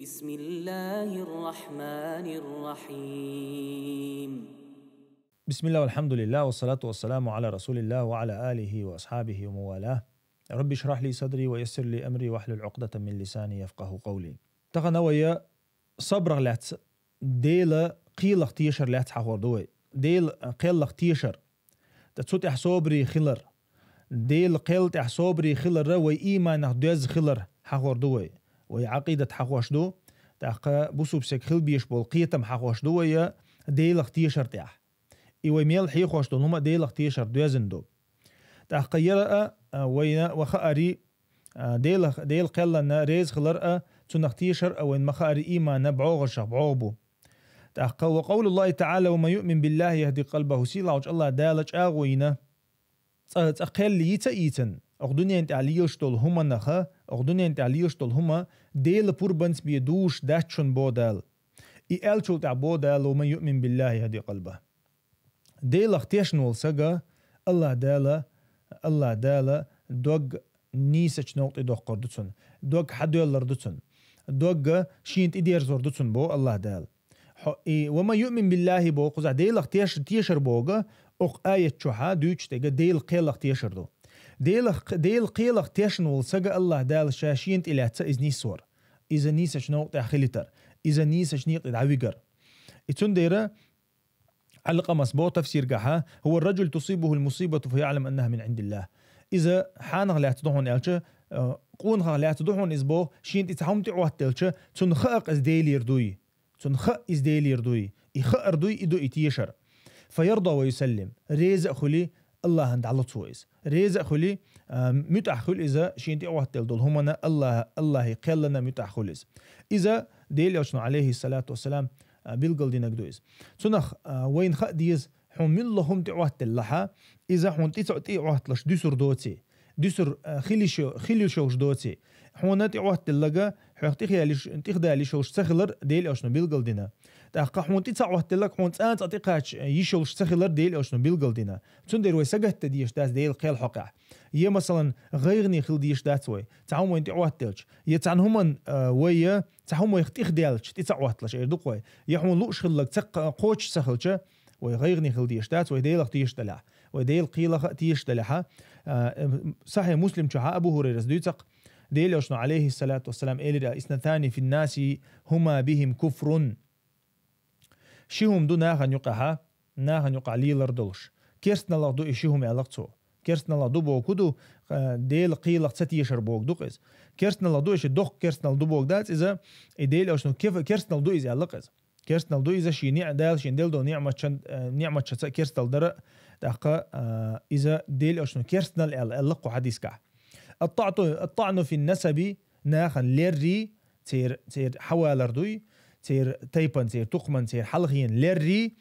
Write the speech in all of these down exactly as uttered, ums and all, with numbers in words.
بسم الله الرحمن الرحيم. بسم الله والحمد لله والصلاة والسلام على رسول الله وعلى آله وأصحابه ومن والاه. رب اشرح لي صدري ويسر لي أمري واحلل عقدة من لساني يفقهوا قولي. Тахана вай сабрах лаьца, Дела кхелах тешар лаьца хьахор ду вай. Дела кхелах тешар. Та цу тӀехь собаре хилар. Дела кхел тӀехь собаре хилар вай ийманах доьзна хилар хьахор ду вай. Вай Ӏакъидат хьахош ду. ТӀаккха бусубсег хила беш болу кхетам хьахош ду вай Делах тешар тӀехь. И вай мел хьехош долу хӀума Делах тешар доьзна ду. ТӀаккха яра а, а, вайна ва хаари, а, Делах, Дела кхелланна реза хилар а, цунах тешар а вайн ма хаари ийманна бӀогӀаршах бӀогӀ бу. ТӀаккха وقول الله تعالى: ومن يؤمن بالله يهد قلبه. Сийлахьчу Аллах Дала чӀагӀо йина, цӀа, цӀа кхел йица а йийцина, окху дуьнен тӀехь лелаш долу хӀуманаха, окху дуьнен тӀехь лелаш долу хӀума Дела пурбанца бен дузуш дац шуна бо Дала. И аьллачул тӀаьхьа бо Дала: ومن يؤمن بالله يهد قلبه. Делах тешна волу сага Аллах Дала, Аллах Дала дог нийсачу новкъа тӀе доккхур ду цунна, дог хьадоьллар ду цунна, дог шена тӀедерзор ду цунна бо Аллах Дала. Хьо-, и, ومن يؤمن بالله бо, кхузахь Делах теш-, тешар бога, окху аят чохьа дуьйцуш дерг Дела кхелах тешар ду. Делах, Дела кхелах тешна волу сага Аллах Дала ша шена тӀе лаьцна иза нисвор. Иза нийсачу новкъа тӀехь хилийтар, иза нийсачу некъа тӀе дӀавигар. И цундела Ӏалкъамас бо тафсиргахьа: هو الرجل تصيبه المصيبة فيعلم أنها من عند الله. Иза хьанах лаьцна ду хьуна аьлча, а, къонахах лаьцна ду хьуна иза бо, шена тӀе цхьа хӀума тӀе Ӏоттаелча, цунна хаъакх иза Делера дуй. Цунна хаъ иза Делера дуй. И хаар дуй, и ду и тешар. فيرضى ويسلم. Реза а хуьли, Аллахьан дӀало цо иза. Реза а хуьли, а, муьтӀахь хуьлу иза, шена тӀе Ӏоттаделла долу хӀумана Аллах-, Аллахье кхеллана муьтӀахь хуьлу иза. Иза Делан Элчано, алейхиссалату вассалам, а, билгалдинарг ду иза. Цунах, а, вайна хаа деза, хьуна милла хӀума тӀе Ӏоттаделлахьа, иза хьуна тӀе ца тӀе Ӏотталаш дуьсур доций. Дуьсур, а, хила йиш йо-, хила йиш йолуш доций. Хьуна тӀе Ӏоттаделларг, хьох тӀехъяла йиш, тӀехдала йиш йолуш ца хилар Делан Элчано билгалдина. ТӀаккха хьуна тӀе ца Ӏоттаделларг, хьуна цкъа а цкъа тӀекхача йиш йолуш ца хилар Делан Элчано билгалдина. Цундела вай сагатдан дезаш дац Делан кхел хьокъехь. Я, масалан, гӀайгӀане хила дезаш дац вай, цхьа хӀума вайна тӀе Ӏоттаделча. Я цхьана хӀуманна, а, вай, я, цхьа хӀума вайх тӀехдаьлча, тӀе ца Ӏотталаш эр ду-кх вай. Я хьуна лууш хилларг ца кх-, кхочуш ца хилча, вай гӀайгӀане хила дезаш дац, вай Делах тешаш делахь. Вай Делан кхелах а тешаш делахьа, а, м, Сахьихь Муслим чохьа Абу Хурайрас дуьйцу-кх, Делан Элчано, алейхиссалату вассалам, элира: اثنتان في الناس هما بهم كفر. Ши хӀума ду нахана юкъахьа, нахана юкъахь лелар долуш. Керстаналлах ду и ши хӀума, аьлла-кх цо. Керстаналлах ду бохург хӀун ду, а, Делан кхелах ца тешар бохург ду-кх иза. Керстаналлах ду и ши, доккха керстаналла ду бохург дац иза, и Делан Элчано кеф-, керстаналла ду иза, аьлла-кх иза. Керстаналла ду иза шен ниӀ-, Дала шена делла долу ниӀматшан-, а, ниӀматшца керстаналла дара, тӀаккха, а, иза Делан Элчано керстаналла аьлла, аьлла-кх кху хьадисехь. الطعن، الطعن في النسب, нахана леррий, церан, церан хьавалар дуй, церан тайпан, церан тукхаман, церан хьалхен леррий,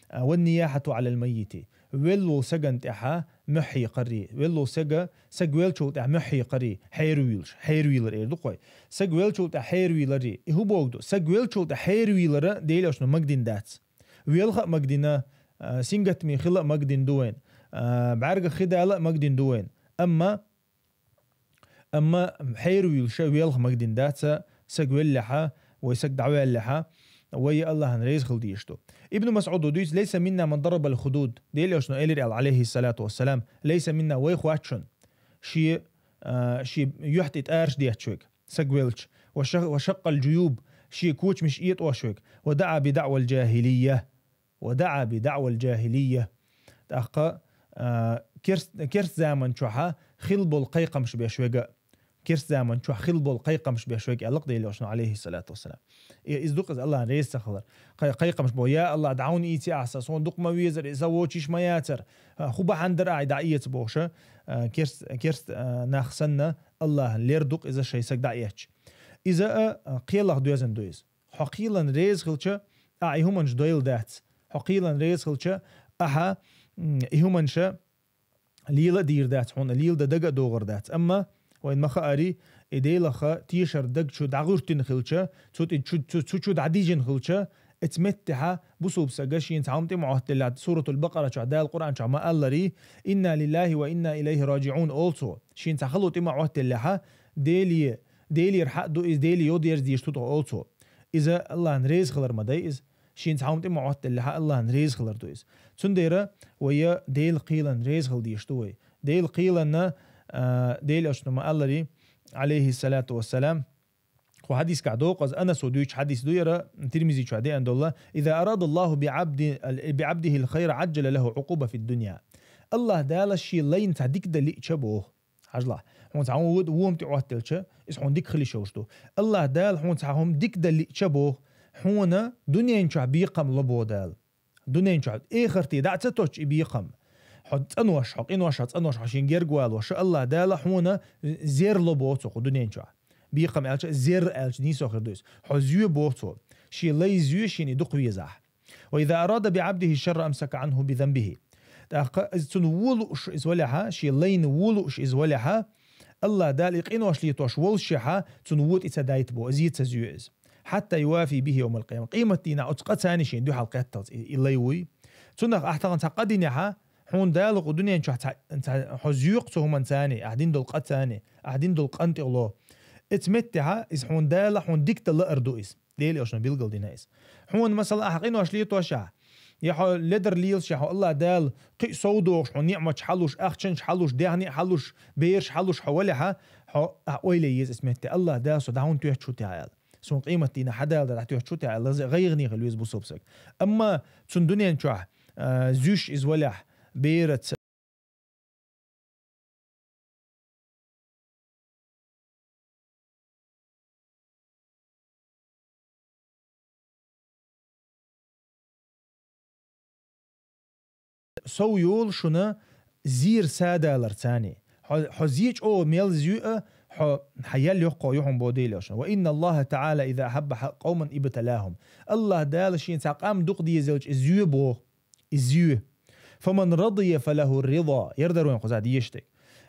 а, والنياحة على الميت. Велла волу сагана тӀехьа мохь хьекхаррий, велла волу сага, саг веллачул тӀехьа мохь хьекхаррий, хьеравуьйлуш, хьеравуьйлар эр ду-кх вай. Саг веллачул тӀехьа хьеравуьйларрий. И хӀун бохург ду? Саг веллачул тӀехьа хьеравуьйлар Делан Элчано магадина дац. Велха а магадина, а, сингаттаме хила а магадина ду вайна, а, бӀаьргах хи дала а магадина ду вайна. Амма Амма хьеравуьйлуш велха магадина дац, саг веллехьа, вай саг дӀаваьллехьа, вай Аллахьан реза хила дезаш ду. Ибн МасӀуда дуьйцу: ليس منا من ضرب الخدود. Делан Элчано элира аьлла, алейхиссалату вассалам: ليس منا, вайх вац шуна шен, а, шен юьхь тӀе тӀараш детташ верг, саг велча, وشق، وشق الجيوب, шен кочамаш этӀош верг, ودعا بدعوى الجاهلية. ودعا بدعوى الجاهلية. ТӀаккха, а, керст-, керст заман чохьа хила болу кхайкхамаш беш верг а. Керст заман чохь хила болу кхайкхамаш беш верг, аьлла-кх Делан Элчано, алейхиссалату вассалам. И, иза ду-кх иза Аллахьан реза ца хилар. Кхай-, кхайкхамаш бо: «Я Аллах, дӀа хьуна ийци ахьа сан, суна дукха ма везара, и сан вочу йиш ма яцара. А, хӀун бахьана дара ахьа и дӀаэца?» бохуша, а, керст, керст, а, нах санна, Аллахьан лер ду-кх иза шайн саг дӀаэцча. Иза а, а, кхелах доьзна ду иза. Хьо кхелан реза хилча, ахьа и хӀуманаш дойла дац. Хьо кхелан реза хилча, ахьа, м, и хӀуманаш лела а дийр дац хьуна, лела дан дага а догӀур дац. Амма вайн ма хаари, и Делаха тешар даг чу дӀагӀуьртина хилча, цу тӀе чу, цу, цу чу дӀадижина хилча, эца меттехьа бусулба сага шена цхьа хӀума тӀе ма Ӏоттаделлехь, Суратул Бакъара чохь Дала Къуръан чохь ма алларий: «Инна лиллахи ва инна илайхи раджиун», олу цо. Шена цхьа хало тӀе ма Ӏоттаделлехьа, Деле, Делера хьакъ ду иза, Деле йодерза дезаш ду тхо, олу цо. Иза Аллахьан реза хилар ма дай иза. Шена цхьа хӀума тӀе ма Ӏоттаделлехьа, Аллахьан реза хилар ду иза. Цундела вай Делан кхелан реза хила дезаш ду вай. Делан кхеланна, а, Делан Элчано ма-аллара, алейхиссалату вассалам, кху хьадисехь доккхуза, Анаса дуьйцу хьадис ду яра, Тирмизи чохь деана долу: «Иза арадаллаху би'абди-, би'абдихил хайра, аджала лаху укъуба фид дунья». Аллахь Дала шен лайна цхьа дика дан лиъча боху. Хьажалахь, хьуна цхьа хӀума ву-, ву хӀума тӀе Ӏоттаделча, иза хьуна дика хила йиш йолуш ду. Аллахь Дала хьуна цхьа хӀума дика дан лиъча боху, хьуна дуьнен чохь бекхам ло боху Дала. Дуьнен чохь, эхарте дӀа а ца тоттуш и бекхам. Хьо цӀанош, хьо къинош, хьо цӀанош, хьо шен герга валош, Аллахь Дала хьуна зер ло боху цо кху дуьнен чохь. Бекхам аьлча, зер аьлча, нийсо хир ду иза. Хьо зоь боху цо. Шен лай зоь шена и дукха везахь. «Ва иза арада би'абдихи шарра, амсака Ӏанху бизанбихи». ТӀаккха иза цунна вон лууш иза валехьа, шен лайна вон лууш иза валехьа, Аллахь Дала и къинош летош воллушехьа, цунна вон тӀе ца дайта боху, иза ца зоь иза. «Хьатта ювафи бихи йомал къияма». Къематдийнахь оцу къа царна шена дуьхьал кхетталц и, и лай вуй. Цунах ахь тахана цхьа къа динехьа, хьуна Дала кху дуьнен чохь цхьа, цхьа хьо зоькху цу хӀуманца, ахь дина долу къаца, ахь дина долу къинтӀера ло. Эцу меттехьа, иза хьуна Дала хьуна дика дан лаар ду иза. Делан Элчано билгал дина иза. Хьуна, масала, ахь къинош летошехь, я хьо ледар лелашехь, хьо Аллахь Дала кхин а сов дохуш, хьо ниъматаш хьалуш, ахчанаш хьалуш, даьхни хьалуш, бераш хьалуш хьо валехьа, хьо ахь ойла е еза эцу метте: «Аллахь Дала со дӀа хӀунда тоьттуш ву техьа?» аьлла. Суна къематдийнахь хьан Дала дӀатоьттуш ву техьа аьлла, гӀайгӀане хила веза бусалба саг. Амма цунна дуьнен чохь, а, зуьш иза валехь, бераца, сов йолу шуна зер садалар царна. Хьо, хьо зе чӀогӀа мел зоь а, хьо, хьан ял йоккхо ю хьуна боху Делан Элчано. «Ва инна Аллаха та'ала иза ахьабба къавман ибталахум». Аллахь Дала шена цхьа къам дукха дезалча, иза зоь боху. Иза зоь. «Фаман радия фалаху рида». Яра дара вайн кхузахь дезаш дерг.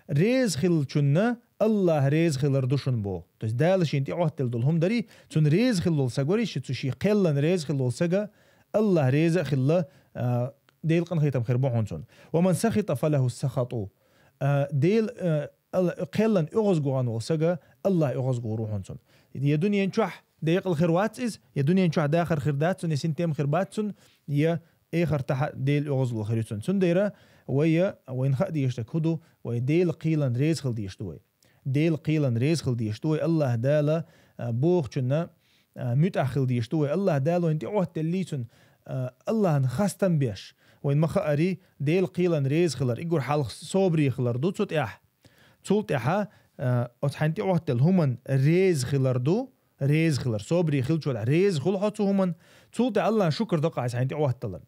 Реза хиллачунна Аллахь реза хилар ду шуна боху. То есть Дала шена тӀе Ӏоттаделла долу хӀума дарий, цунна реза хилла волу саг варий, ши цу шен кхеллан реза хилла волу сага Аллахь реза а хилла, а, Делан къинхетам хир бу хьуна цунна. «Ва ман сахита фалаху сахату». А, Дела, а, Алла-, кхеллан оьгӀазгӀан волу сага Аллахь оьгӀазгӀур ву хьуна цунна. Я дуьнен чохь декъала хир вац иза, я дуьнен чохь дахар хир дац цунна, я синтем хир бац цунна, я эхартахь Делан оьгӀазло хир ю цунна. Цундела вай, вайна хаа дезаш дерг хӀун ду, вай Делан кхелан реза хила дезаш ду вай. Делан кхелан реза хила дезаш ду вай, Аллахь Дала, а, бохучунна, а, муьтӀахь хила дезаш ду вай. Аллахь Дала вайна тӀе Ӏоттаделлий цунна, а, Аллахьна хастам беш. Вайна ма-хаарий, Делан кхелан реза хилар, уггар хьалха собаре хилар ду цу тӀехь. Цул тӀаьхьа, а, оцу хьайна тӀе Ӏоттаделла хӀуманна реза хилар ду, реза хилар. Собаре хилча, реза хуьлу хьо цу хӀуманна. Цул тӀаьхьа Аллахьна шукар до-кх хьайна тӀе Ӏоттаделларна.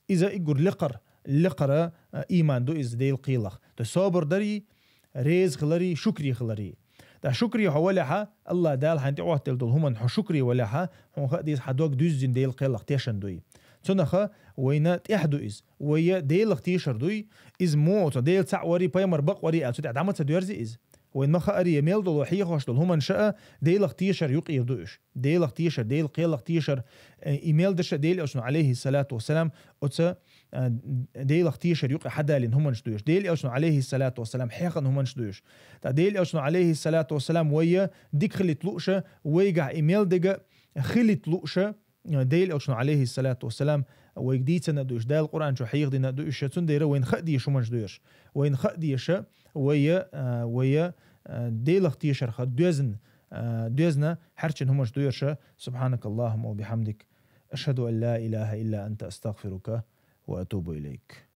Иза уггар лекхара, лекхара, а, ийман ду иза Делан кхелах. То есть собар дарий, реза хиларий, шукаре хиларий. Ткъа шукаре хьо валехьа, Аллахь Дала хьайна тӀе Ӏоттаделла долу хӀуманна хьо шукаре валехьа, хьуна хаа деза хьан дог дуьззина Делан кхелах тешна дуй. Цунаха вайна тӀехь ду иза. Вай Делах тешар дуй, иза муха цо Дела цхьаъ варий, пайхамар бакъ варий аьлла, цу тӀехь дӀа ма ца доьрзи иза. Вайна ма-хаарий, я мел долу хьехош долу хӀуманаш а Делах тешар юкъера ду уьш. Делах тешар, Делан кхелах тешар, э, и мел дерш а Делан Элчано, алейхиссалату вассалам, оцу, э, Делах тешар юкъе хьадалийна хӀуманаш ду уьш. Делан Элчано, алейхиссалату вассалам, хьехна хӀуманаш ду уьш. Ткъа Делан Элчано, алейхиссалату вассалам, вай дика хилийта лууш а, вайгахь и мел дерг а хилийта лууш а, Делан Элчано, алейхиссалату вассалам, вайга дийцина а ду уьш, Дала Къуръан чу хьехадина а ду уьш, цундела вайна хаа дезаш хӀуманаш ду уьш. Вайна хаа дезаш, вай, а, вай, а, Делах тешарх доьзна, а, доьзна хьарчийна хӀуманаш ду уьш. Субханакаллахумма ва бихамдик. Ашхаду ан ла илаха илла анта, астагфирука ва атубу илейк.